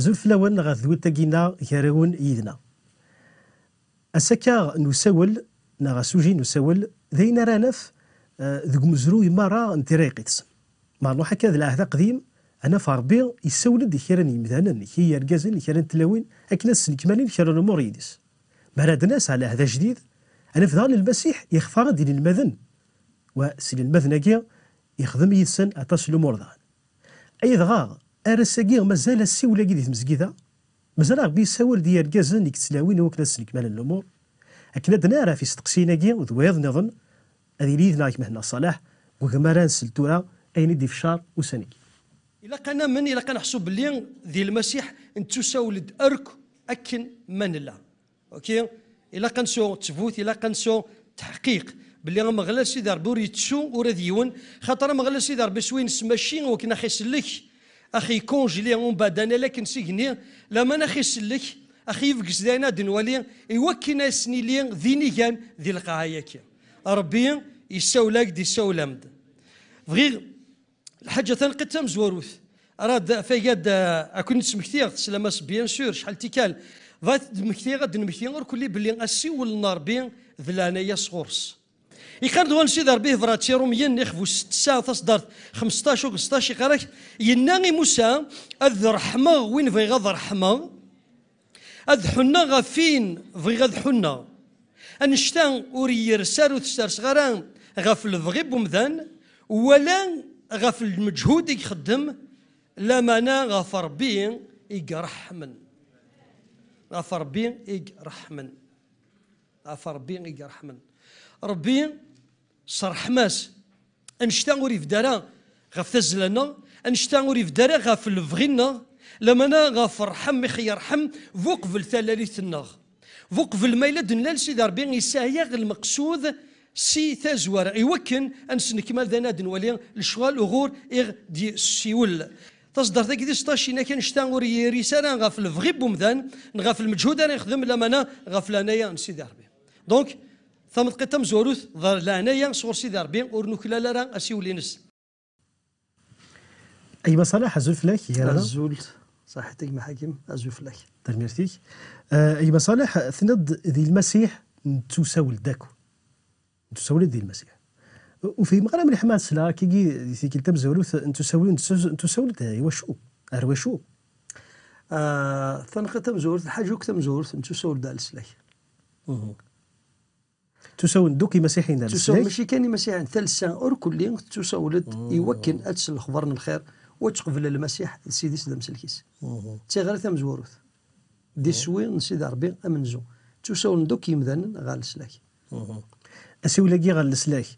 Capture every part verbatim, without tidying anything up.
Azul fell-awen ɣer tedwilt-agi-nneɣ gar-awen yid-neɣ. Asaka n usawel, neɣ asuji n usawel, d ayen ara naf eh, deg umezruy merra n tira iqidsen. Ma nruḥ akka d lɛehd aqdim, ad naf Ṛebbi yessawel-d i kra n yimdanen, i yergazen, i kra n tlawin, akken ad snekmalen kra n lumuṛ yid-s. Mi ara d-nas ɣer lɛehd ajdid, ad naf daɣen Lmasiḥ yextar-d inelmaden, wa s inelmaden-agi yexdem yid-sen aṭas n lumuṛ daɣen. Ay dɣa, ar ass-agi mazal assiwel-agi di tmezgida, mazal Ṛebbi yessawel-d i yergazen deg tlawin i wakken ad snekmalen lumuṛ. Akken ad d-nerr ɣef isteqsiyen-agi d wayeḍ nniḍen, ad yili yid-neɣ gma-tneɣ Ṣaleḥ, deg wagma ara nsel tura ayen i d-ifeccar ussan-agi. Ilaq ad namen, ilaq ad neḥsu belli di Lmasiḥ nettusawel-d akk akken ma nella. Ok? Ilaq ad nsu ttbut, ilaq ad nsu teḥqiq belli Ameɣlal Sidi Ṛebbi ur yettu ula d yiwen, xaṭer Ameɣlal Sidi Ṛebbi s win s mačči wakken ad ɣ-isellek, ad ɣ-ikunjli umbeɛd ad nali akken s igenni, laman ad ɣ-isellek, ad ɣ-ibges d ayen ad nwali, i wakken ad s-nili d inigan di lqaɛa-yaki. Ṛebbi yessawel-ak-d, yessawel-am-d. Bɣiɣ lḥaǧa taneqqiṭ tamezwarut, ara d-, fayad, eh, ad ken-id-smektiɣ, teslam-as, bien sûr, acḥal n tikkal. Bɣiɣ ad d-mmektiɣ, ad d-nemmekti irkelli belli assiwel n Ṛebbi d leɛnaya sɣur-s. Iqqar-d wan Sidi Ṛebbi, tebrat Tirumyen, ixef wis tesɛa, taṣeddart xmesṭac u xmesṭac, iqqar-ak, yenna i Musa, ad ṛeḥmeɣ win bɣiɣ ad ṛeḥmeɣ, ad ḥunneɣ ɣef win bɣiɣ ad ḥunneɣ. Annect-a ur yers ara, ur t-serseɣ ara ɣef lebɣi n wemdan, wala ɣef lmeǧhud i ixeddem, lameɛna ɣef Ṛebbi i iṛeḥmen. Ɣef Ṛebbi i iṛeḥmen. Ɣef Ṛebbi i iṛeḥmen. Ṛebbi s ṛṛeḥma-s, annect-a ur ibedd ara ɣef tazzla-nneɣ, annect-a ur ibedd ara ɣef lebɣi-nneɣ, lameɛna ɣef ṛṛḥem i ɣ-yerḥem, bu qbel talalit-nneɣ. Bu qbel ma yella d-nlal Sidi Ṛebbi yesɛa-yaɣ lmeqsud si tazwara, i wakken ad nesnekmal d ayen ad nwali lecɣal uɣur i ɣ-d-yessiwel. Taṣeddart-agi di seṭṭac, yenna-k annect-a ur yers ara ɣef lebɣi n wemdan, neɣ ɣef lmeǧhud ara yexdem, lameɛna ɣef leɛnaya n Sidi Ṛebbi. Donc, tameḍqiṭ tamezwarut, d leɛnaya sɣur Sidi Ṛebbi, ur nuklal ara asiwel-ines. A gma Ṣaleḥ, azul fell-ak, gar-aneɣ. Azul, ṣaḥit a gma Ḥakim, azul fell-ak. Tanemmirt-ik. Eh, a gma Ṣaleḥ, tenniḍ-d di Lmasiḥ nettusawel-d akk. Nettusawel-d di Lmasiḥ. Ur fhimeɣ ara mliḥ ma sla akkagi di tikkelt tamezwarut, nettusawel-, nettus-, nettusawel-d i wacu? Ar wacu? Ah, taneqqiṭ tamezwarut, lḥaǧa akk tamezwarut, nettusawel-d ar leslak. Mhm. Ttusawlen-d akk imasiḥiyen ar leslak. Mačči kan imasiḥiyen, talsa irkelli tettusawel-d i wakken ad tsel lexbar n lxir, u ad tqebel Lmasiḥ d Ssid-is d amsellek-is. Mhm. D tiɣri tamezwarut. D iswi n Sidi Ṛebbi amenzu. Ttusawlen-d akk yimdanen ɣer leslak. Mhm. Asiwel-agi ɣer leslak,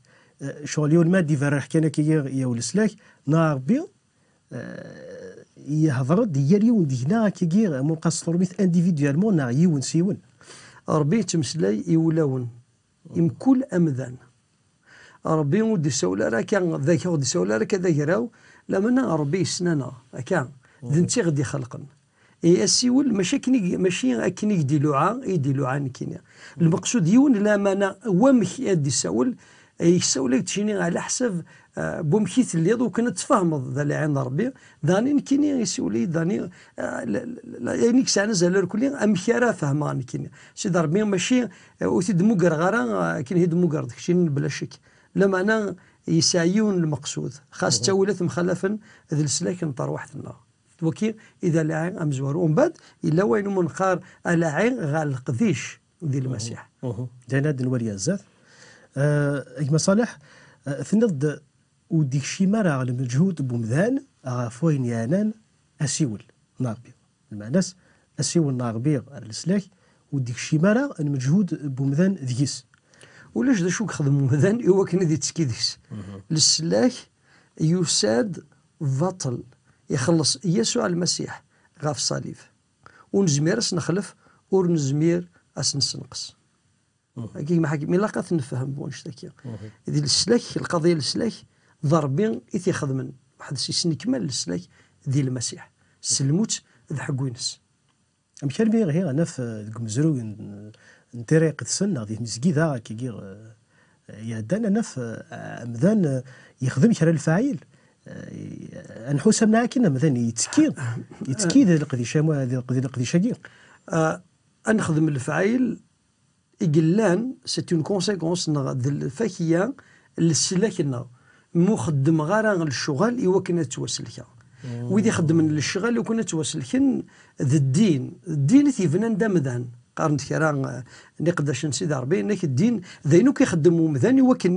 eh, ccɣel yiwen ma d-iberreḥ kan akkagi i uleslak, neɣ Ṛebbi, eh, yehder-d i yal yiwen deg-neɣ akkagi, am uqas s turmit, individuellement neɣ yiwen s yiwen. Ṛebbi yettmeslay i wulawen, i mkul amdan. Ṛebbi ur d-isawel ara akka d ak-, ur d-isawel ara akka d agraw, lameɛna Ṛebbi yessen-aneɣ, akka, d netta i ɣ-d-ixelqen. I asiwel, mačči akken i, mačči akken i k-d-iluɛa, i d-iluɛa nekkini. Lmeqsud yiwen, lameɛna wamek i d-isawel, eh, yessawel-ak-d cini ɛla ḥsab, eh, n wamek i telliḍ, u kan ad tfehmeḍ d alaɛi n Ṛebbi, daɣen nekkini isiwel-iyi-d, daɣen, eh, la, la, la, ayen i yesɛan azal irkelli, amek ara fehmeɣ nekkini. Sidi Ṛebbi mačči, eh, ur t-id-mmugreɣ ara, eh, akken i d-temmugreḍ keččini bla ccek. Lameɛna yesɛa yiwen n lmeqsud, xas ttawilat mxalafen d leslak n terwiḥt-nneɣ. D waki i d alaɛi amezwaru. Umbeɛd, yella wayen umi neqqar alaɛi ɣer leqdic di Lmasiḥ. Mhm. D ayen ad nwali ar zdat. Eh, a gma Ṣaleḥ, eh, tenniḍ-d ur d-ikcim ara lmeǧhud n umdan ɣef wayen yeɛnan asiwel n Ṛebbi. Lmeɛna-s, asiwel n Ṛebbi ar leslak, ur d-ikcim ara lmeǧhud n umdan deg-s. Ulac d acu i yexdem umdan i wakken ad yettekki deg-s. Mhm. Leslak yusa-d baṭel, ixelleṣ Yasuɛ Lmasiḥ ɣef ṣṣalib. Ur nezmir ad s-nexlef, ur nezmir ad s-nessenqes. Mhm. Agi gma Ḥakim, ilaq ad t-nefhem wanect-agi. Mhm. Di leslak, lqaḍiya n leslak, d Ṛebbi i t-ixedmen weḥd-s, yesnekmal leslak di Lmasiḥ, s lmut d ḥeggu-ines. Amek armi ihi ad naf, eh, deg umezruy n, n tira iqedsen neɣ di tmezgida akkagi, eh, iɛeddan, ad naf, eh, amdan, eh, yexdem kra n lefɛayel, Eh, ad nḥus amnaɛ akken amdan yettekki, yettekki di leqdic am-, di leq-, di leqdic-agi. Ah, ad nexdem lefɛayel i yellan, c'est une conséquence, neɣ d lfakya n leslak-nneɣ. Mu xeddmeɣ ara lecɣal i wakken ad ttwaselkeɣ. Wid ixeddmen lecɣal i wakken ad ttwaselken d ddin. D ddin i t-yebnan d amdan. Qqaren-d kra, eh, n iqeddacen n Sidi Ṛebbi, yenna-k ddin d ayen akk ixeddem umdan i wakken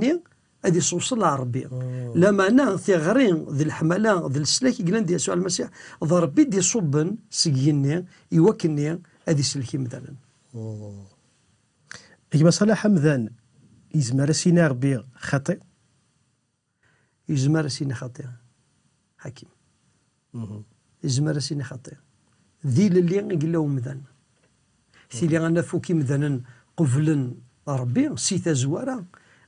ad iṣewṣel ɣer Ṛebbi. Lameɛna tiɣri d leḥmala d leslak i yellan di Yasuɛ Lmasiḥ, d Ṛebbi i d-iṣubben seg yigenni i wakken ad islek imdanen. Gma Ṣaleḥ, amdan yezmer ad s-yini Ṛebbi xaṭi? Yezmer ad s-yini xaṭi, Ḥakim. Yezmer ad s-yini xaṭi. D ilelli i yella umdan. Tili ad naf akk imdanen qeblen Ṛebbi si tazwara.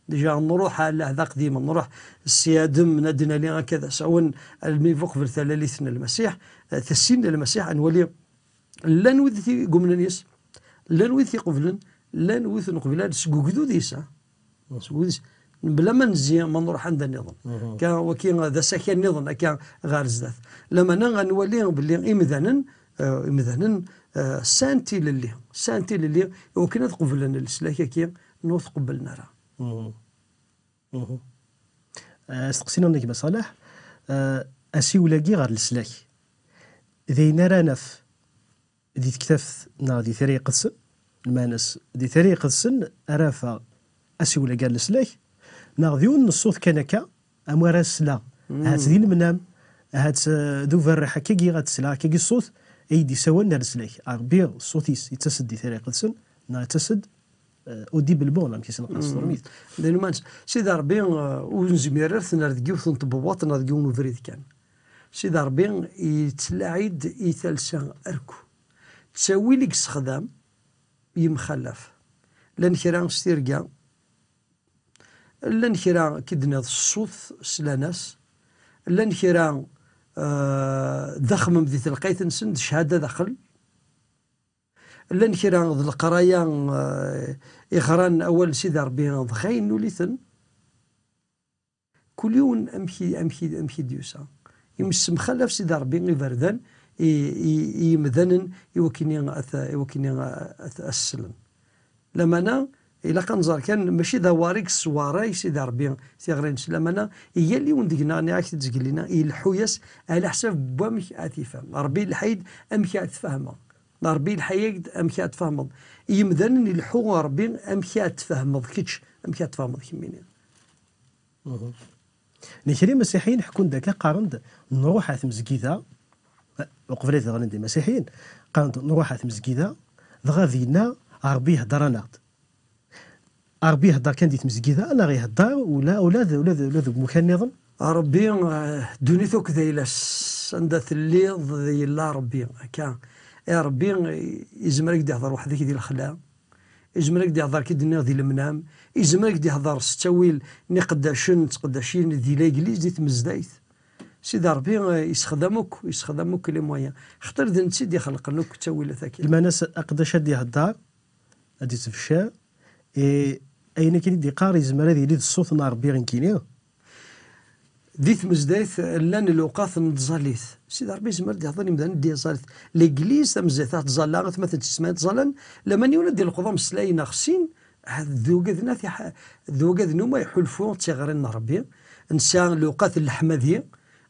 Déjà nruḥ ar lɛehd aqdim, nruḥ si Adem, ad nali akka d asawen, almi uqbel talalit n Lmasiḥ, eh, tassin n Lmasiḥ, ad nwali llan wid i gumnen yes, llan wid t-iqeblen, llan wid ur t-neqbil ara seg ugdud-is, ha? Seg ugdud-is. Bla ma nezzi, ma nruḥ anda nniḍen. Akka, waki d asakal nniḍen, akka ɣer zdat. Lameɛna ad nwali belli imdanen, eh, imdanen, eh, sɛan tilelli, sɛan tilelli, i wakken ad qeblen leslak-agi, neɣ ur t-qebblen ara. Asteqsi-nneɣ n gma Ṣaleḥ, eh, asiwel-agi ɣer leslak, d ayen ara naf di tektabt neɣ di tira iqedsen, lmeɛna-s di tira iqedsen ara afeɣ asiwel-agi ɣer leslak, neɣ d yiwen n ṣṣut kan akka, am ara sleɣ, ahat di lemnam, ahat, eh, d uberriḥ akkagi ad sleɣ, akkagi ṣṣut ay d-isawalen ar leslak. Ṛebbi ṣṣut-is yettas-d di tira iqedsen, neɣ yettas-d, eh, audiblement, amek i s-neqqar s tṛumit. D ayen ma nett-, Sidi Ṛebbi, eh, ur nezmir ara ad t-nerr deg yiwet n tbewwaṭ neɣ deg yiwen ubrid kan. Sidi Ṛebbi yettlaɛi-d i talsa arku. Ttawil i yessexdam yemxalaf. Llan kra s tirga, llan kra k-id-nniḍ s ṣṣut slan-as, llan kra, eh, d axemmem di telqayt-nsen, d cchada daxel, llan kra d leqraya, eh, iɣran awal n Sidi Ṛebbi dɣa yennul-iten. Kul yiwen amek i, amek i, amek i d-yusa. Yemsemxalaf Sidi Ṛebbi iberdan i, i, i yimdanen i wakken i at, i wakken i at, at, as-slen. Lameɛna, ilaq ad nẓer kan, mačči d awarig s waray Sidi Ṛebbi tiɣri-nnes. Lameɛna, i yal yiwen deg-neɣ, nniɣ-ak-t-id zgelli-nni, ileḥḥu-yas ɛla ḥsab n wamek ad t-ifhem. Ṛebbi ileḥḥa-yi-d amek ad t-fehmeɣ. Ṛebbi ileḥḥa-yak-d amek ad t-tfehmeḍ. I yimdanen ileḥḥu Ṛebbi amek ad t-tfehmeḍ kečč, amek ad t-tfehmeḍ kemmini. Nna kra imasiḥiyen ḥekkun-d akka, qqaren-d: "Nruḥ ar tmezgida", uqbel ad ɣlin d imasiḥiyen, qqaren-d: "Nruḥ ar tmezgida, dɣa dinna Ṛebbi ihedder-aneɣ-d." Ṛebbi ihedder kan di tmezgida, neɣ ihedder ula, ula d, ula d, ula deg imukan nniḍen? Ṛebbi, eh, ddunit akk d ayla-s, anda telliḍ yella Ṛebbi, akka. Eh, Ṛebbi, eh, izmer ad k-d-ihder weḥd-k di lexla, izmer ad k-d-ihder, k-id-nniɣ, di lemnam, izmer ad k-d-ihder s ttawil n iqeddacen d tqeddacin di legliz, di tmezdayt. Sidi Ṛebbi, eh, yessexdam akk, yessexdam akk les moyens. Xaṭer d netta i d-ixelqen akk ttawilat-agi. Lmeɛna-s aqeddac ad d-ihedder, ad d-ittbeccer, eh, ayen akken i d-iqqar yezmer ad yili d ṣṣut n Ṛebbi nekkini. Di tmezdayt llan lewqat n tẓallit. Sidi Ṛebbi yezmer ad d-ihder imdanen di tẓallit. Legliz tamezdayt ad tẓalla, atmaten tesmaɛin ttẓallan, laman yiwen ad d-ilqeḍ ameslay neɣ sin, d wagad-nni ad t-iḥ-, d wagad-nni umi iḥulfu d tiɣri n Ṛebbi. Nesɛa lewqat n leḥmadi,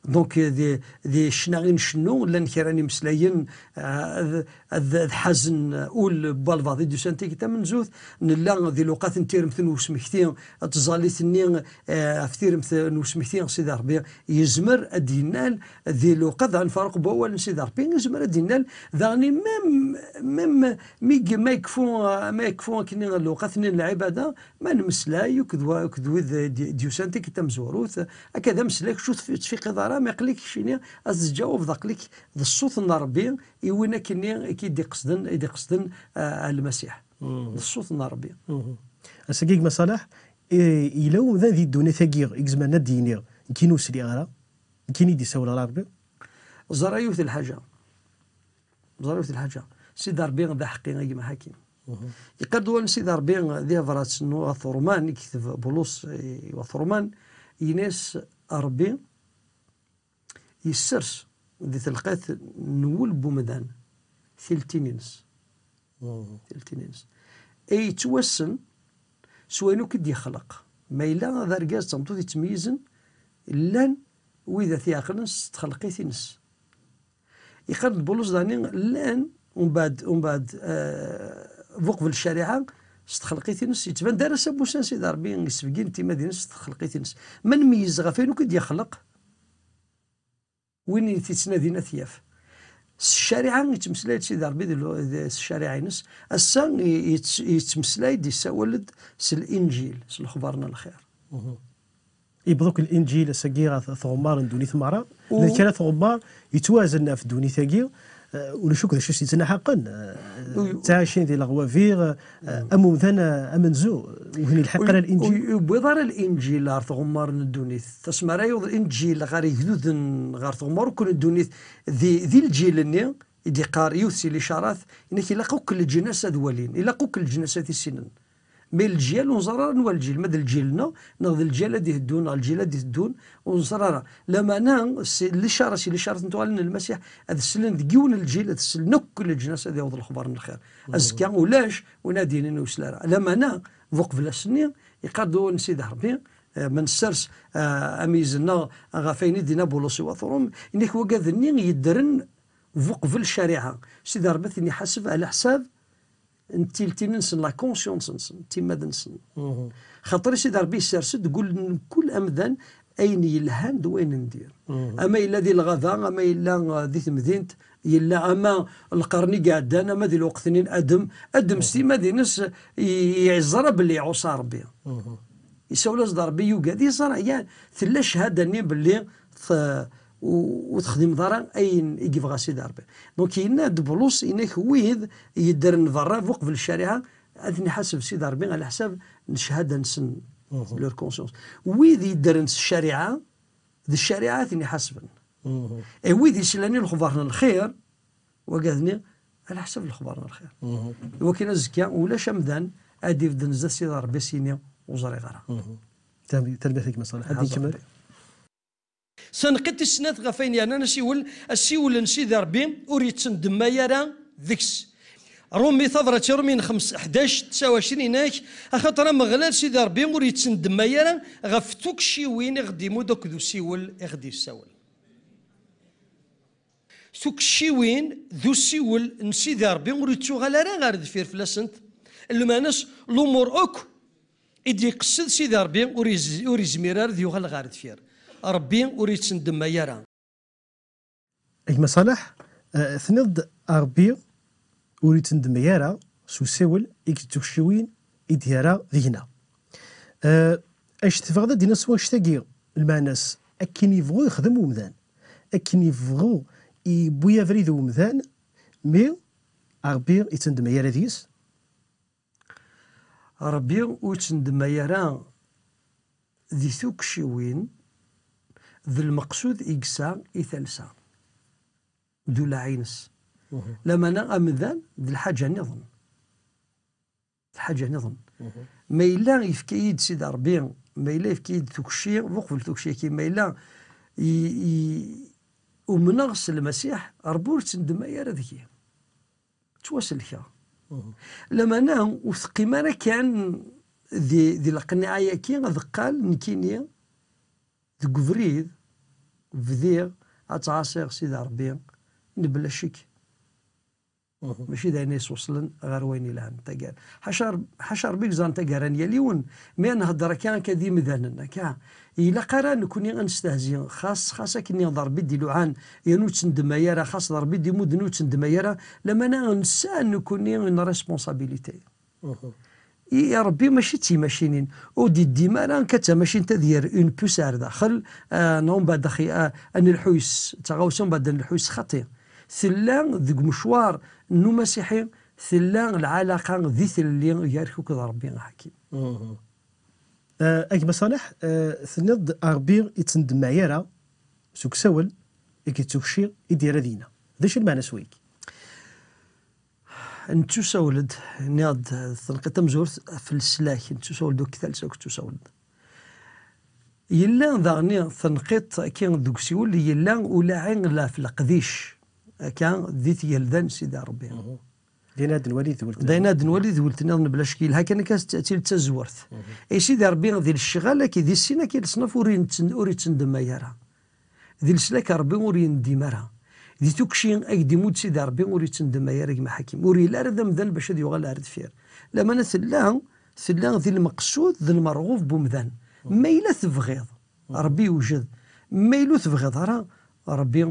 donc, di, di ccna i ncennu, llan kra n imeslayen, eh, ad, ad, ad ḥazen ul n walbeɛḍ i d-yusan tigi tamenzut. Nella di lewqat n tiremt n usmekti, tẓallit-nni, eh, ɣef tiremt n usmekti, Sidi Ṛebbi yezmer ad d-yennal di lewqat, daɣen Faruq n wawal n Sidi Ṛebbi, yezmer ad d-yennal daɣen i même, même mi g-, ma yekfu, ma yekfu akkenni lewqat-nni n lɛibada, ma nemmeslay akked wa-, akked wid d-, d-yusan tigi tamezwarut, akka d ameslay, kečč ur tf-, tfiqiḍ ara, ma aql-ik keččini ad teǧǧawbeḍ, aql-ik d ṣṣut n Ṛebbi i win akkenni i k-id-iqesden, i d-iqesden, ah, ar Lmasiḥ. D ṣṣut n Ṛebbi. Ass-agi, gma Ṣaleḥ, eh, yella umdan di ddunit-agi i izemren ad d-yini: "Nekkini ur sliɣ ara, nekkini i d-isawel Ṛebbi"? Ẓer yiwet n lḥaǧa. Ẓer yiwet n lḥaǧa. Sidi Ṛebbi d aḥeqqi, a gma Ḥakim. Yeqqar-d wawal n Sidi Ṛebbi di tebrat n wat Ṛuman, i yekteb Bulus i wat Ṛuman, yenna-as Ṛebbi yessers di telqayt n wul n umdan tiltin-ines. Tiltin-ines. Ay yettwassen s wayen akk i d-yexleq. Ma yella d argaz d tameṭṭut yettmeyyizen, llan wid at iɛeqlen s txelqit-ines. Iqqar-d Bulus daɣen llan, umbeɛd, umbeɛd, eh, buqbel ccariɛa, s txelqit-ines, yettban-d ar ass-a n wussan Sidi Ṛebbi yesbeggen timmad-ines s txelqit-ines. Ma nmeyyez ɣef wayen akk i d-yexleq, win i t-yettnadin ad t-yaf. S ccariɛa yettmeslay-d Sidi Ṛebbi di lu-, di, s ccariɛa-ines. Ass-a i-, yett-, yettmeslay-d, yessawal-d s Linǧil, s lexbar n lxir. Yewweḍ akk Linǧil ass-agi ɣer t-, tɣemmar n ddunit merra. U- D kra tɣemmar yettwazen ɣef ddunit-agi, eh, ulac akk d acu i s-yettnaḥaqen, eh, U- ttɛicin di leɣwabi, eh, am umdan, eh, amenzu, ur ten-ilḥiq ara Linǧil. Ur yewwiḍ ara Linǧil ɣer tɣemmar n ddunit. Asmi ara yewweḍ Linǧil ɣer igduden, ɣer tɣemmar akk n ddunit, di, di lǧil-nni, i d-iqqar yiwet si licarat, inek ilaq akk leǧnas ad walin, ilaq akk leǧnas ad t-issinen. Mi leǧyal ur nẓer ara anwa lǧil, ma d lǧil-nneɣ, neɣ d lǧyal ad d-iteddun, neɣ lǧil ad d-iteddun, ur nẓer ara. Lameɛna, si licara, si licarat n tuɣalin n Lmasiḥ, ad slen deg yiwen n lǧil, ad slen akk leǧnas ad yaweḍ lexbar n lxir. Azekka ulac win ad d-yinin ur yesli ara. Lameɛna, buqbel ass-nni, iqqar-d wawal n Sidi Ṛebbi, eh, ma nessers, eh, ameyyez-nneɣ ɣef wayen i d-yenna Bulus i wat Ṛum, inek wagad-nni yeddren buqbel ccariɛa. Sidi Ṛebbi ad ten-iḥaseb ɛla ḥsab n tiltin-nsen, la conscience-nsen, timmad-nsen. Xaṭer Sidi Ṛebbi yessers-d deg wul n kul amdan ayen yelhan d wayen n dir. Ama yella di lɣaba, ama yella, uh, di temdint, yella ama lqern i iɛeddan, ama di lweqt-nni n Adem. Adem s timmad-ines i-, yeẓra belli iɛuṣa Ṛebbi. Isawel-as-d Ṛebbi yugad, yeẓra, ya, tella cchada-nni belli t-, u-, ur texdimeḍ ara ayen i yebɣa Sidi Ṛebbi. Donc, yenna-d Bulus, inek wid yeddren berra buqbel ccariɛa, ad ten-iḥaseb Sidi Ṛebbi ɛla ḥsab n cchada-nsen, leur conscience. Wid yeddren s ccariɛa, d ccariɛa ad ten-iḥasben. E wid yeslan i lexbar n lxir, wagad-nni, ɛla ḥsab lexbar n lxir. Iwakken azekka, ulac amdan ad ibedden zdat Sidi Ṛebbi s yini ur ẓriɣ ara. Tanemmirt a gma Ṣaleḥ. Ad ikemmel. Taneqqiṭ tis snat ɣef wayen yernan asiwel, asiwel n Sidi Ṛebbi ur yettendemmay ara deg-s. Ṛumi, tabrat i Ṛumiyen xems, ḥdac, tesɛa u ɛecrin, inek, axaṭer Ameɣlal Sidi Ṛebbi ur yettendemmay ara ɣef tukciwin i ɣ-d-imudd akked usiwel i ɣ-d-yessawel. Tukciwin d usiwel n Sidi Ṛebbi ur yettuɣal ara ɣer deffir fell-asent, lmeɛna-s lumuṛ akk i d-iqeṣṣed Sidi Ṛebbi ur iz-, ur izmir ara ad yuɣal ɣer deffir. Ṛebbi ur yettendemmay ara. A gma Ṣaleḥ, eh, tenniḍ-d Ṛebbi ur yettendemmay ara s usiwel i d tukciwin i d-yerra deg-neɣ. Eh, acu tebɣiḍ ad d-tiniḍ s wannect-agi? Lmeɛna-s, akken yebɣu yexdem umdan, akken yebɣu yewwi abrid i umdan, mi Ṛebbi yettendemmay ara deg-s? Ṛebbi ur yettendemmay ara di tukciwin d lmeqsud i yesɛa i talsa d ulaɣ-ines. Lameɛna amdan d lḥaǧa nniḍen. D lḥaǧa nniḍen. Ma yella yefka-yi-d Sidi Ṛebbi, ma yella yefka-yi-d tukci, buqbel tukci-agi, ma yella i, i, umneɣ s Lmasiḥ, Ṛebbi ur yettendemmay ara deg-i. Ttwaselkeɣ. Lameɛna ur teqqim ara kan di, di lqenɛa-yagi, ad qqal nekkini deg ubrid bdiɣ ad ttɛaṣiɣ Sidi Ṛebbi, mebla ccek. Mačči d ayen i yesweṣlen ɣer wayen yelhan taggara. Ḥaca Ṛeb-, ḥaca Ṛebbi yeẓran taggara n yal yiwen. Mi ad nhedder akka, akka d imdanen, akka, ilaq ara nekni ad nestehzi, xas, xas akken d Ṛebbi i d-iluɛan, yernu ur ttendemmay ara, xas d Ṛebbi i d-imudden ur ttendemmay ara, lameɛna nesɛa nekni une responsabilité. I Ṛebbi mačči d timacinin, ur d-iddim ara akka d tamacint ad yerr une puce ar daxel, ah, neɣ umbeɛd axi, ah, ad nelḥu yes, d taɣawsa umbeɛd ad nelḥu yes xaṭi. Tella deg umecwar n umasiḥi, tella lɛalaqa di tlelli gar-k akked Ṛebbi aḥekim. Eh, a gma Ṣaleḥ, eh, tenniḍ-d Ṛebbi ur yettendemmay ara s usawel i d tukci i d-yerra deg-neɣ. D acu lmeɛna-s wayagi? Nettusawel-d, nniɣ-d, taneqqiṭ tamezwarut ɣef leslak, nettusawel-d akk talsa akk nettusawel-d. Yella daɣen tenqiḍt akka deg usiwel, yella ulaɛi ɣef leqdic, akka di tgelda n Sidi Ṛebbi. Dinna ad nwali d weltma. Dinna ad nwali d weltma nniḍen bla ccek, yelha kan akka ad tili d tazwart. Ay Sidi Ṛebbi, di lecɣal akka, di sin akka, leṣnaf ur yetten-, ur yettendemay ara. Di leslak Ṛebbi ur yendim ara. Di tukci, agdim ur d Sidi Ṛebbi ur yettendemay ara gma Ḥakim. Ur yelli ara d amdan bac ad yuɣal ar deffir. Lamana tella, tella di lmeqsud d lmerɣub n umdan. Ma yella tebɣiḍ, Ṛebbi yewjed. Ma yella ur tebɣiḍ ara, Ṛebbi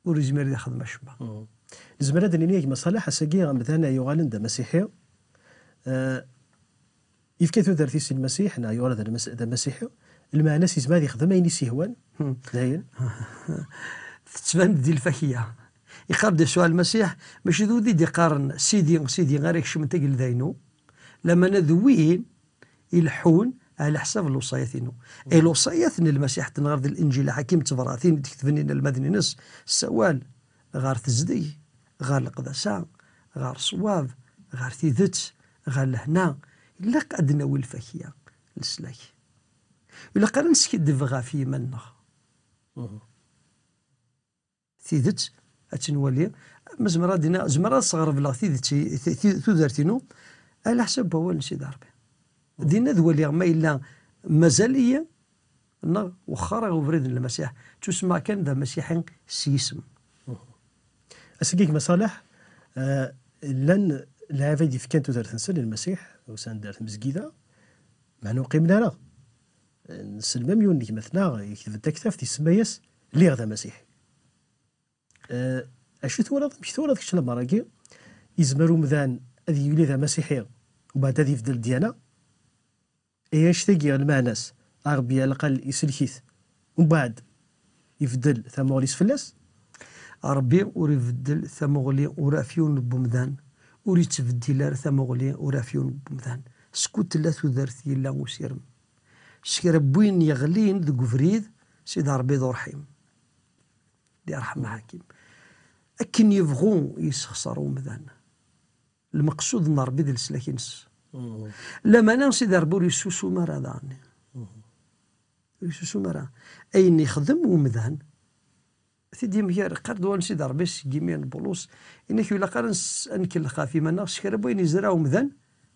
ur yezmir ad yexdem acemma. Nezmer ad d-nini, a gma Ṣaleḥ, ass-agi amdan yuɣalen d amasiḥi, eh, yefka tudert-is i Lmasiḥ, neɣ yuɣal d Lmas-, d amasiḥi, lmeɛna-s yezmer ad yexdem ayen i s-yehwan, dayen. Tettban-d di lfakya. Iqqar-d Yasuɛ Lmasiḥ, mačči d wid i d-iqqaren, "Sidi, Sidi," ara ikecmen tagelda-inu, lamana d win ileḥḥun ɛla ḥsab n lewṣayat-inu. I lewṣayat n Lmasiḥ, tenɣer di Linǧil Ḥakim d tebratin i d-ketben inelmaden-ines, ssawal ɣer tezdeg, ɣer leqdasa, ɣer ṣṣwab, ɣer tidet, ɣer lehna. Ilaq ad d-nawi lfakya, leslak. Ilaq ara neskiddeb ɣef yiman-nneɣ. Tidet, ad tt-nwali. Ma zemreɣ ad d-iniɣ, zemreɣ ad sɣerbleɣ tidet i, ti-, ti-, tudert-inu, ɛla ḥsab n wawal n Sidi Ṛebbi. Dinna ad waliɣ ma yella mazal-iyi neɣ wexxareɣ i ubrid n Lmasiḥ. Ttusemmeɣ kan d amasiḥi s yisem. Ass-agi, gma Ṣaleḥ, eh, llan lɛibad yefkan tudert-nsen i Lmasiḥ, usan-d ar tmezgida, meɛna ur qqimen ara. Nsellem am yiwen n gma-tneɣ, yekteb-d taktabt, isemma-yas "Lliɣ d amasiḥi". Eh, acu twalaḍ, amek twalaḍ kečč lamer-agi? Yezmer umdan ad yili d amasiḥi, mbeɛd ad ibeddel ddyana? Ihi annect-agi lmeɛna-s, Ṛebbi alqal isellek-it, mbeɛd ibeddel tamuɣli-s fell-as? Ṛebbi ur ibeddel tamuɣli ur ɣef yiwen n umdan, ur yettbeddil ara tamuɣli ur ɣef yiwen n umdan. Skud tella tudert yella usirem. S kra n win yeɣlin deg ubrid, Sidi Ṛebbi d uṛḥim. Di ṛṛeḥma Ḥakim. Akken yebɣu yessexṣer umdan. Lmeqsud n Ṛebbi d leslak-ines. Lamana Sidi Ṛebbi ur yessusum ara daɣen. Ur yessusum ara. Ayen yexdem umdan, t-id-yemger, qqar-d wawal n Sidi Ṛebbi seg yimi n Bulus, inak ur ilaq ara nes-, ad nkellex ɣef yiman-nneɣ s kra n wayen yezreɛ umdan,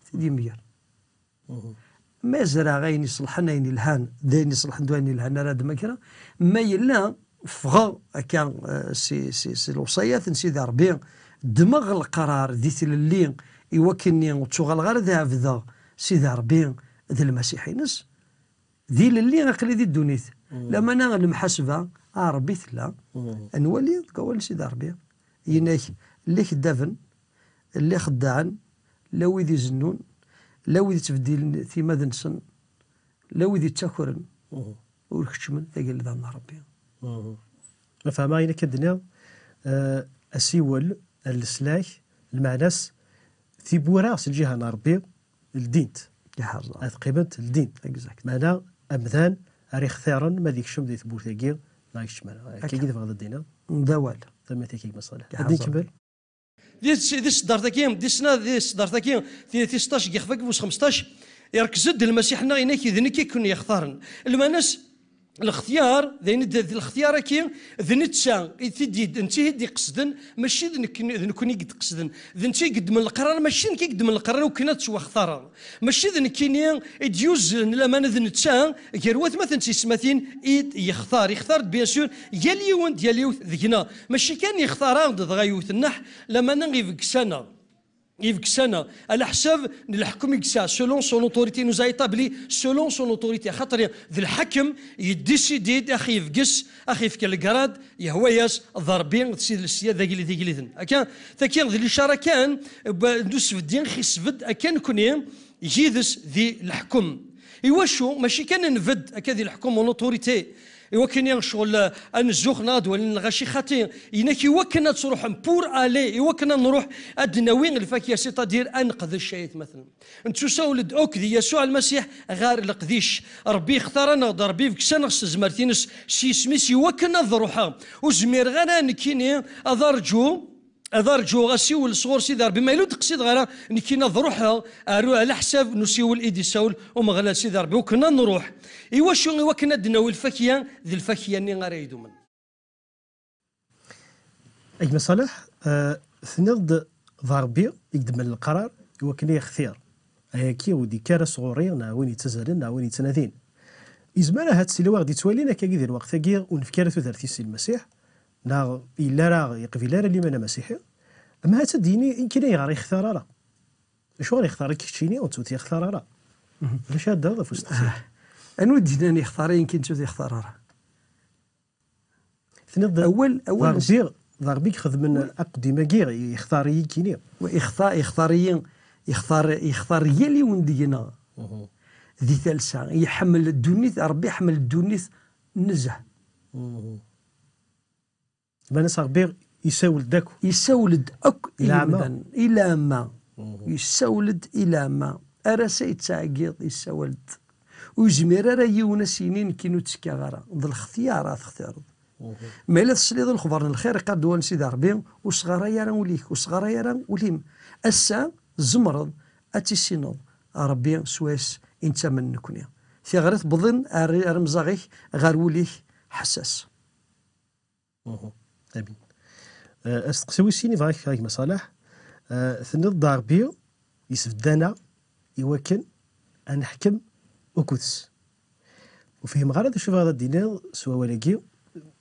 t-id-yemger. Ma zreɛ ayen iṣelḥen, ayen ilhan, d ayen iṣelḥen d wayen ilhan ara d-makreɣ. Ma yella ffɣeɣ akka, eh, si, si, si lewṣayat n Sidi Ṛebbi, ddmeɣ leqrar di tlelli i wakken ur ttuɣaleɣ ara d ɛebdeɣ Sidi Ṛebbi d Lmasiḥ-ines. D ilelli aql-i di ddunit. Lamana lemḥasba, a Ṛebbi, tella. Ad nwali deg wawal n Sidi Ṛebbi. Yenna-k, lliɣ keddaben, lliɣ xeddaɛen, la wid izennun, la wid ittbeddilen timad-nsen, la wid ittakren, ur keččmen tagelda n Ṛebbi. Ma fehmeɣ ayen akka d-nniɣ, eh, asiwel, leslak, lmeɛna-s, tiwwura s lǧiha n Ṛebbi, ldint. Iḥerẓ. Ad qqiment ldint. Exact. Meɛna amdan ara ixtiren ma ad ikcem di tewwurt-agi, neɣ ikcem ara. Akka i tebɣiḍ ad d-tiniḍ? D awal. Tanemmirt-ik a gma Ṣaleḥ. Ad d-nkemmel. Di, di tseddart-agi, di snat, di tseddart-agi, ti, tis seṭṭac deg yixef-agi wis xmesṭac, irekkez-d Lmasiḥ-nneɣ, yenna-k, "D nekk i ken-yextaren." Lmeɛna-s, lextyar, d ayen i d, d lextyar-agi, d netta i t-id-, d netta i d-iqesden, mačči d nekni, d nekni i d-qesden. D netta i yeddmen leqrar, mačči d nekk i yeddmen leqrar, akken ad ttwaxtareɣ. Mačči d nekkini i d-yuzzen, lamana d netta, gar watmaten d tiyesmatin, i d-yextar. Yextar-d, bien sûr, yal yiwen d yal yiwet deg-neɣ. Mačči kan yextar-aɣ-d dɣa yiwet nneḥ, lamana ibegges-aneɣ. Ibegges-aneɣ. Ala ḥsab n leḥkem i yesɛa, selon son autorité, il nous a établi selon son autorité. Axaṭer d lḥakem, yeddisidi-d, ax yebges, ax yefk legrad, yehwa-yas, d Ṛebbi, d Sid lesyad, d agellid igelliden. Akka, taki d licara kan, ba-, n usbeddi, ax isbedd, akka nekni, yid-s di leḥkem. Iwacu? Mačči kan nbedd akka di leḥkem en autorité, i wakken i ccɣel, eh, ad nzux neɣ ad walin lɣaci xaṭi, inak i wakken ad truḥem pour aller, i wakken ad nruḥ ad d-nawi lfakya, c'est-à-dire ad neqdec ayt-, matlen. Nettusawel-d akk di Yasuɛ Lmasiḥ ɣer leqdic. Ṛebbi yextar-aneɣ-d, Ṛebbi ibges-aneɣ s tezmert-ines, s yisem-is, i wakken ad ruḥeɣ. Ur zmireɣ ara nekkini ad arǧu, Ad arǧuɣ asiwel sɣur Sidi Ṛebbi, ma yella ur d-qsideɣ ara nekkini ad ruḥeɣ ar, ɛla ḥsab n usiwel i d-isawel Umeɣlal Sidi Ṛebbi, ukken ad nruḥ. Iwacu? Iwakken ad d-nawi lfakya d lfakya-nni ara idumen. A gma Ṣaleḥ, eh, tenniḍ-d d Ṛebbi i yeddmen leqrar iwakken ad yextir. Ayagi ur d-ikka ara sɣur-i, neɣ win yettazalen, neɣ win yettnadin. Yezmer ahat tili waɣ-d-yettwalin akkagi di lweqt-agi ur nefki ara tudert-is i Lmasiḥ, neɣ yella ara yeqbil ara liman amasiḥi, ama ahat ad d-yini, "Nekkini ayɣer yextar ara? Acuɣer yextar-ik keččini, ur tt-yextar ara?" D acu ara d-tawiḍ ɣef usteqsi? Anwa i d-yennan yextar-iyi nekkini ur tt-yextar ara? Tenniḍ-d, awal, awal d Ṛebbi, d Ṛebbi i ixedmen aqeddim-agi, yextar-iyi nekkini. Yextar, yextar-iyi, yextar, yextar yal yiwen deg-neɣ. Di talsa, iḥemmel ddunit, Ṛebbi iḥemmel ddunit nezzeh. Lmeɛna-s Ṛebbi yessawel-d akk. Yessawel-d akk i yimdanen, i lɛamma. Yessawel-d i lɛamma. Ar ass-a yettɛeggiḍ, yessawel-d. Ur yezmir ara yiwen ad s-yini, "Nekkini ur ttekkaɣ ara." D lextyar ad textireḍ. Ma yella tesliḍ i lexbar n lxir, iqqar-d wawal n Sidi Ṛebbi, "Ur sɣaray ara ul-ik, ur sɣaray ara ul-im." Ass-a tzemreḍ ad tissineḍ Ṛebbi swayes i nettamen nekkni. Tiɣri tewweḍ ar, ar imẓaɣ-ik, ɣer wul-ik ḥessas. Amin. Eh, asteqsi wis sin i bɣiɣ ad k-fkeɣ a gma Ṣaleḥ. Eh, tenniḍ-d Ṛebbi yesbedd-aneɣ i wakken ad neḥkem akked-s. Ur fhimeɣ ara d acu tebɣiḍ ad d-tiniḍ s wawal-agi,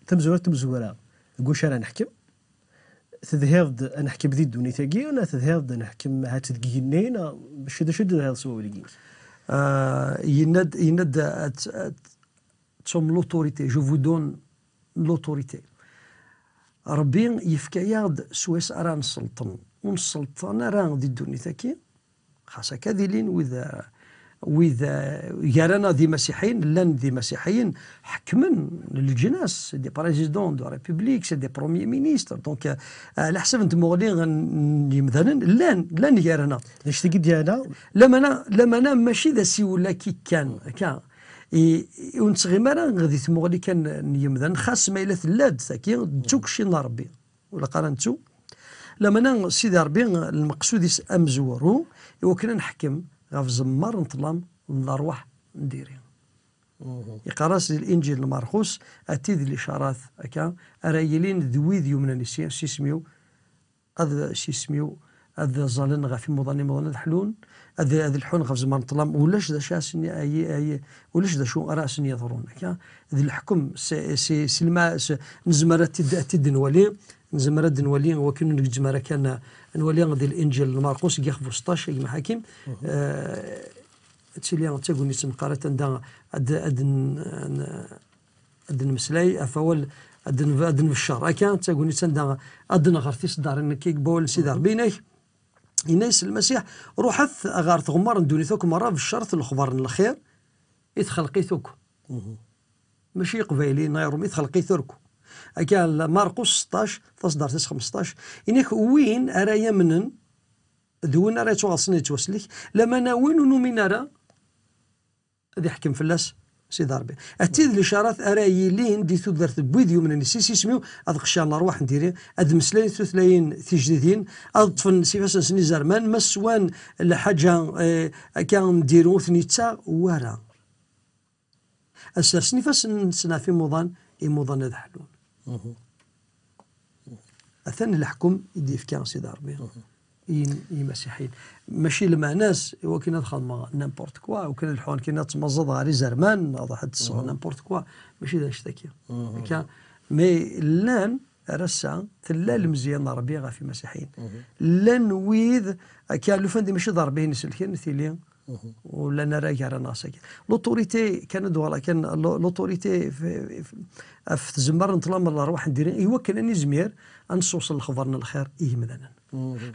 tamezwarut tamezwara deg wacu ara neḥkem. Tedhiḍ-d ad neḥkem di ddunit-agi, neɣ tedhiḍ-d ad neḥkem ahat deg igenni, neɣ mačči d acu i d-tedhiḍ s wawal-agi? Ah, yenna-d, yenna-d ad, ad, tum l'autorité, je vous donne l'autorité. Ṛebbi yefka-yaɣ-d swayes ara nselṭen. Ur nselṭan ara di ddunit-agi, xas akka ad ilin wid, wid gar-aneɣ d imasiḥiyen, llan d imasiḥiyen, ḥekmen leǧnas, c'est des présidents de république, c'est des premiers ministres. Donc, euh, ɛla ḥsab n tmuɣli n, n yimdanen, llan, llan gar-aneɣ. D acu tagi d-yeɛna? Lamana, lamana mačči d asiwel-agi kan, akka. I, i, ur nettɣimi ara di tmuɣli kan n yimdanen, xas ma yella tella-d tagi, d tukci n Ṛebbi. Ur ilaq ara nettu. Lamana Sidi Ṛebbi, lmeqsud-is amezwaru, i wakken ad neḥkem ɣef tzemmar n ṭṭlam n lerwaḥ n diri. Yeqqar-as di Linǧil n Marxus, "A tid licarat", akka, ara yilin d wid yumnen s, s isem-iw, ad, s isem-iw, ad ẓẓalen ɣef imuḍan, imuḍan ad ḥlun, ad, ad lḥun ɣef tzemmar n ṭṭlam, ulac d acu asen-, ay, ay, ulac d acu ara asen-yeḍrun. Akka, d leḥkem, s, s, s lma-, s, nezmer ad t-id, ad t-id-nwali, nezmer ad d-nwali, wakken ur nezmer akka n-, nwali di Linǧil n Marqus, deg ixef bu seṭṭac, a gma Ḥakim, eh, ad tili d tagnit meqqarit anda ad, ad n-, n-, ad d-nemmeslay ɣef wawal, ad d-, ad d-nbeccer. Akka, d tagnit anda ad nɣer tiseddarin n wawal n Sidi Ṛebbi, inak, yenna-yas Lmasiḥ, "Ruḥet ɣer tɣemmar n ddunit akk merra, beccret lexbar n lxir i txelqit akk." Mačči Iqbayliyen neɣ Iṛumyen, i txelqit akk. Akka, Marqus seṭṭac, taseddarit-is xmesṭac, inak, "Win ara yamnen, d win ara yettwaɣeḍsen ad yettwasellek, lamana win ur numin ara, ad iḥkem fell-as Sidi Ṛebbi." A tid licarat ara yilin di tudert n wid yumnen s isem-iw, ad qeccɛen lerwaḥ n diri, ad mmeslayen tutlayin tijdidin, ad ṭṭfen s ifassen-nsen izerman, ma swan lḥaǧa, eh, akka n diri ur ten-yettaɣ wara. Ad sersen ifassen-nsen ɣef imuḍan, imuḍan ad ḥlun. Atan leḥkem i d-yefka Sidi Ṛebbi i, i yimasiḥiyen. Mačči lmeɛna-s i wakken ad xedmeɣ n'importe quoi, i wakken ad lḥuɣ nekkini ad tmaẓeḍ ɣer izerman, neɣ ad tesseɣ n'importe quoi. Mačči d annect-agi. Akka, mais llan ar ass-a, tella lemzeyya n Ṛebbi ɣef yimasiḥiyen. Llan wid, akka, lufan di mačči d Ṛebbi i n-iselken, tili ur llan ara gar-aneɣ ass-agi. L'autorité, kan ad d-uɣaleɣ kan, l'au-, l'autorité f-, f-, ɣef tzemmar n ṭṭlam n lerwaḥ n diri, i wakken ad nizmir ad nessewṣel lexbar n lxir i yimdanen.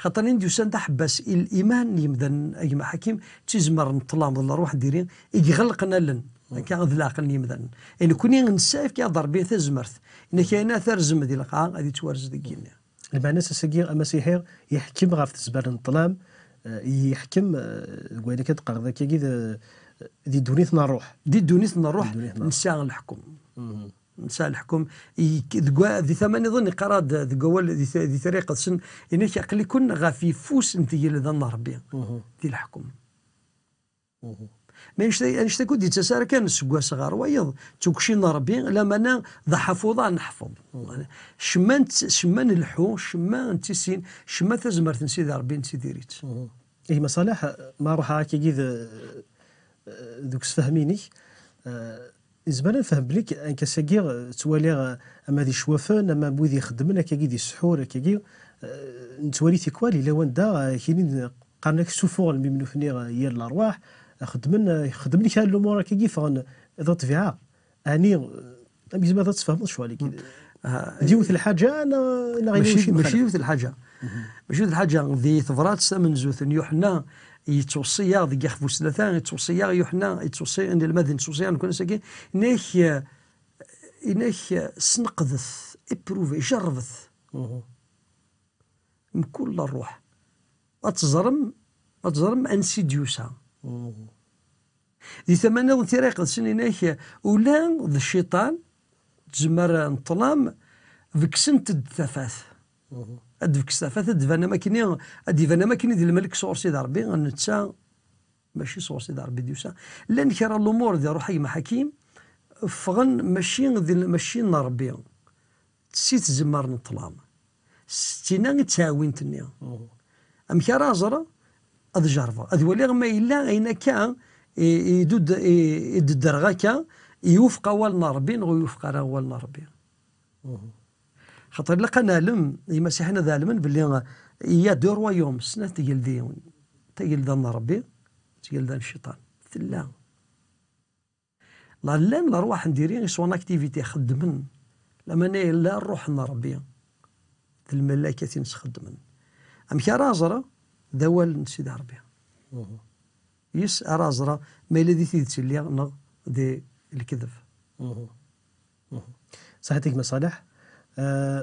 Xaṭer anda yusan d aḥebbas i liman n yimdanen, a gma Ḥakim, d tizemmar n ṭṭlam d lerwaḥ n diri i iɣelqen allen, akka, d leɛqel n yimdanen. I nekkni nessa, yefka-aɣ-d Ṛebbi tazmert. Inak ayen ara terzem di lqaɛa, ad yettwarez deg yigenni. Lmeɛna-s ass-agi amasiḥi yeḥkem ɣef tezmar n ṭṭlam, eh, yeḥkem, eh, deg wayen akka d-qqareḍ akkagi d, di ddunit n ṛṛuḥ. Di ddunit n ṛṛuḥ, di ddunit n ṛṛuḥ, nesɛa leḥkem. Nesɛa leḥkem. I-, deg wa-, di tama nniḍen, iqqar-d deg wawal, di ta-, di tira iqedsen, inek aql-iken ɣef yeffus n tgelda n Ṛebbi, di leḥkem. Ma annect-, annect-agi ur d-yettas ara kan seg wass ɣer wayeḍ, d tukci n Ṛebbi, lamana d aḥafuḍ ara neḥfeḍ. Cemma n tt-, cemma n lḥu, cemma n tissin, cemma tazmert n Sidi Ṛebbi nettidir-itt. Gma Ṣaleḥ, ma ruḥeɣ akkagi d, deg usefhem-inek, eh, yezmer ad nefhem belli k-, nekk ass-agi, eh, ttwaliɣ, eh, ama d icwafen, ama d wid ixeddmen akkagi di ssḥur, akkagi, eh, nettwali tikwal, yella wanda, eh, kinin qqaren-ak ssufuɣ lmim nutni, eh, yal lerwaḥ, eh, xeddmen, eh, xeddmen kra n lumuṛ akkagi ffɣen d ṭṭbiɛa. Ɛni, eh, amek tzemreḍ ad tfehmeḍ ccɣel-agi? D yiwet lḥaǧa neɣ, neɣ yella mačči, mačči yiwet lḥaǧa. Mačči yiwet lḥaǧa. Di tebrat tamenzut n Yuḥenna, yettweṣṣi-yaɣ deg ixef wis tlata, yettweṣṣi-yaɣ Yuḥenna, yettweṣṣi inelmaden, yettweṣṣi-yaɣ nekni ass-agi, inek, eh, inek, eh, sneqdet, éprouvé, jerrbet. Mkul ṛṛuḥ. Ad teẓrem, ad teẓrem ansi d-yusa. Di tama nniḍen tira iqedsen inek, ula d cciṭan, tezmer n ṭṭlam, bekksen-t-id tafat. Ad d-bekkes tafat, ad d-ban am akken, ad d-iban am akken d lmelk sɣur Sidi Ṛebbi, netta mačči sɣur Sidi Ṛebbi d-yusa. Llan kra n lumuṛ di ṛṛuḥ a gma Ḥakim, ffɣen mačči d, mačči n Ṛebbi. Si tzemmar n ṭṭlam. S tina i d ttɛawint-nni. Amek ara ẓreɣ? Ad jerrbeɣ. Ad waliɣ ma yella ayen akka i, i d-, i, i d-ddreɣ akka, iwufeq awal n Ṛebbi neɣ ur iwufeq ara awal n Ṛebbi. Xaṭer ilaq ad neɛlem, imasiḥiyen ad ɛelmen belli il y a deux royaumes, snat tgeldiwin. Tagelda n Ṛebbi, tagelda n cciṭan. Tella. La, llan lerwaḥ n diri, ils sont en activité, xeddmen. Lamana yella ṛṛuḥ n Ṛebbi d lmalaykat-ines xeddmen. Amek ara ẓreɣ? D awal n Sidi Ṛebbi. Yes ara ẓreɣ ma yella di tidet i lliɣ neɣ di lekdeb. Ṣaḥit a gma Ṣaleḥ. Eh,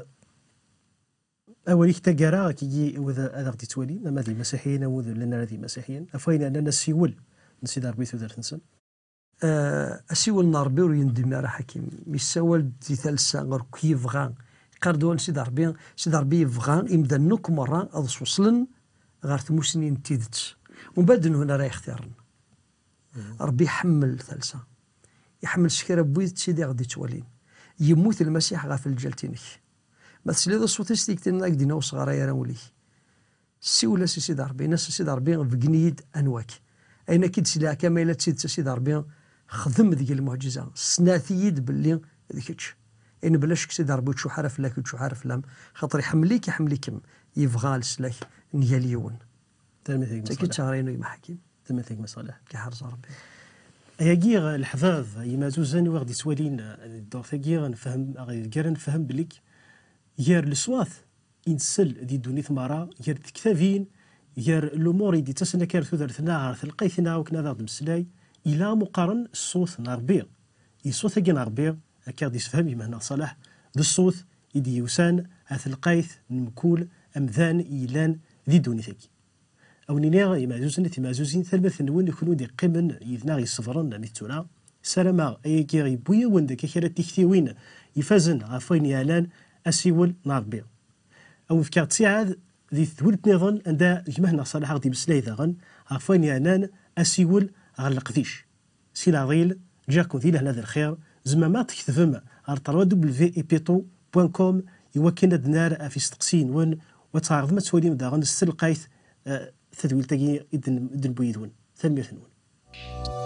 awal-ik taggara, akkagi, wid ad aɣ-d-ittwalin, ama d imasiḥiyen, ama ur llan ara d imasiḥiyen, ɣef wayen yeɛnan asiwel n Sidi Ṛebbi i tudert-nsen. Eh, asiwel n Ṛebbi ur yendem ara Ḥakim. Yessawal-d di talsa, ur k-yebɣa. Yeqqar-d wawal n Sidi Ṛebbi, Sidi Ṛebbi yebɣa imdanen akk merra ad ṣuṣlen ɣer tmusni n tidet. Umbeɛd d nehun ara yextiren. Ṛebbi iḥemmel talsa. Iḥemmel s kra n wid d tid i ɣ-d-ittwalin. Yemmut Lmasiḥ ɣef lǧalt-inek. Ma tesliḍ i ṣṣut-is, tigtin ad k-d-iniɣ ur sɣaray ara ul-ik. Siwel-as i Sidi Ṛebbi, in-as a Sidi Ṛebbi, beggen-iyi-d anwa-k. Ayen akka i d-sliɣ akka, ma yella d tidet a Sidi Ṛebbi, xdem deg-i lmuɛǧiza. Ssenɛet-iyi-d belli d kečč. Ayen bla ccek Sidi Ṛebbi ur tcuḥ ara fell-ak, ur tcuḥ ara fell-am, xaṭer iḥemmel-ik, iḥemmel-ikem, yebɣa leslak n yal yiwen. Tanemmirt a gma Ṣaleḥ. D tagi d teɣri-inu, gma Ḥakim. Tanemmirt a gma Ṣaleḥ. K-iḥrez Ṛebbi. Ayagi, leḥbab, imazuzen i ɣ-d-ittwalin, eh, di ddurt-agi, nefhem, aɣ-, gar nefhem belli gar leṣwat i nsell di ddunit merra, gar tektabin, gar lumuṛ i d-ittasen akka ar tudert-nneɣ, ɣer telqayt-nneɣ, akken ad aɣ-d-meslay, ila amuqqaren ṣṣut n Ṛebbi. I ṣṣut-agi n Ṛebbi, akka aɣ-d-issefhem gma-nneɣ Ṣaleḥ, d ṣṣut i d-yusan ar telqayt n mkul amdan i yellan di ddunit-agi. A wen-iniɣ, imeɛzuzen d timeɛzuzin, tanemmirt-nwen i kenwi d-iqqimen yid-neɣ, iṣebren armi d tura. Ssarameɣ ayagi yewwi-yawen-d akka kra n tiktiwin ifazen ɣef wayen yeɛnan asiwel n Ṛebbi. A wen-fkeɣ ttiɛad di tedwilt nniḍen anda gma-tneɣ Ṣaleḥ aɣ-d-imeslay daɣen ɣef wayen yeɛnan asiwel ɣer leqdic. Si leɛḍil, ǧǧiɣ-ken di lehna d lxir, tzemrem ad ɣ-d-tketbem ɣer trois W epito point com i wakken ad d-nerr ɣef yisteqsiyen-nwen, u ad tɛerḍem ad twalim daɣen s telqayt, eh, tadwilt-agi i d-n-, i d-newwi yid-wen. Tanemmirt-nwen.